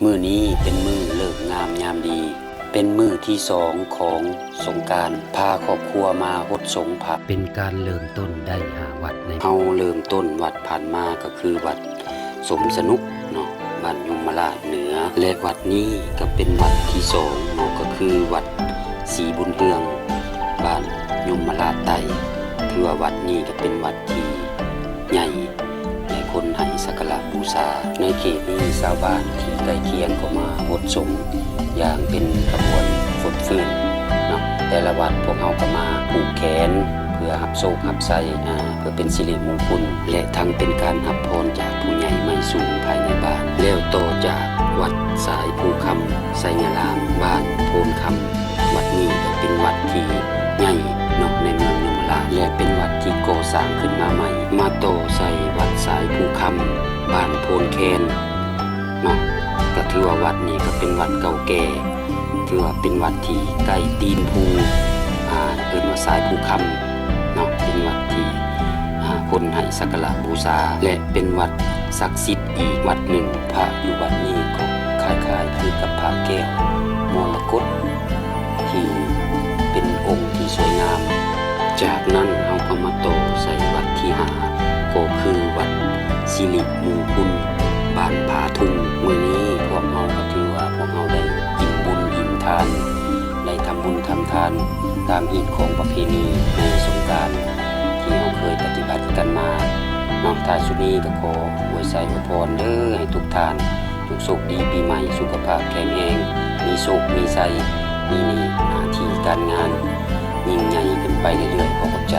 ມື້ນີ້ເປັນມື້ເລີກງາມຍາມດີ ເປັນມື້ທີສອງຂອງສົງການ ພາຄອບຄົວມາຫົດສົງພະ ເປັນການເລີ່ມຕົ້ນໄດ້ຫ້າວັດໃນ ເຮົາເລີ່ມຕົ້ນວັດຜ່ານມາກໍຄືວັດສົມສະໜຸກເນາະ ບ້ານຍົມມະລາດເໜືອ ແລະ ວັດນີ້ກໍເປັນວັດທີສອງເນາະ ກໍຄືວັດສີບຸນເຮືອງ ບ້ານຍົມມະລາດໃຕ້ ຖືວ່າວັດນີ້ກໍເປັນວັດທີ່ໃຫຍ່ ແລະ ຄົນໃຫ້ສັກກາລະບູຊາ. ໃນເຂດນີ້ຊາວບ້ານທີ່ໃກ້ຄຽງກໍມາຫົດສົງຢ່າງເປັນຂະບວນຟົດຟື້ນເນາະ ແຕ່ລະວັດພວກເຮົາກໍມາຜູກແຂນເພື່ອຮັບໂຊກຮັບໄຊ ອາ ເພື່ອເປັນສິລິມຸງຄຸນ ແລະ ທັງເປັນການຮັບພອນຈາກຜູ້ໃຫຍ່ໄມ້ສູງພາຍໃນບ້ານ. ແລ້ວຕໍ່ຈາກວັດສາຍພູຄຳໄຊຍະລາມ ບ້ານໂພນຄຳ ວັດນີ້ກໍເປັນວັດທີ່ໃຫຍ່ເນາະ ໃນເມືອງຍົມມະລາດ ແລະ ເປັນວັດທີ່ກໍ່ສ້າງຂຶ້ນມາໃໝ່ ມາຕໍ່ໃສ່ວັດສາຍພູຄຳ ບ້ານໂພນແຄນເນາະ ກໍຖືວ່າວັດນີ້ກໍເປັນວັດເກົ່າແກ່ ຖືວ່າເປັນວັດທີ່ໃກ້ຕີນພູ ອາ ເອີ້ນວ່າສາຍພູຄຳເນາະ ເປັນວັດທີ່ ອາ ຄົນໃຫ້ສັກກາລະບູຊາ ແລະ ເປັນວັດສັກສິດອີກວັດໜຶ່ງ. ພະຢູ່ວັດນີ້ກໍຄ້າຍໆຄືກັບພະແກ້ວມໍລະກົດ ທີ່ເປັນອົງທີ່ສວຍງາມ. ຈາກນັ້ນເຮົາກໍມາຕໍ່ໃສ່ວັດທີຫ້າ ກໍຄືວັດສິລິມຸງຄຸນ ບ້ານຜາທຸ່ງ. ມື້ນີ້ພວກເຮົາກໍຖືວ່າພວກເຮົາໄດ້ອີ່ມບຸນອີ່ມທານ ໄດ້ທຳບຸນທຳທານຕາມຮີດຄອງປະເພນີໃນສົງການ ທີ່ເຮົາເຄີຍປະຕິບັດກັນມາເນາະ. ທ້າຍສຸດນີ້ກໍຂໍອວຍໄຊອວຍພອນເດີ ໃຫ້ທຸກທ່ານ ທຸກໂຊກດີປີໃໝ່ ສຸຂະພາບແຂງແຮງ ມີໂຊກມີໄຊ ມີໜ້າທີ່ການງານຍິ່ງໃຫຍ່ຂຶ້ນໄປເລື້ອຍໆ. ຂໍຂອບໃຈ.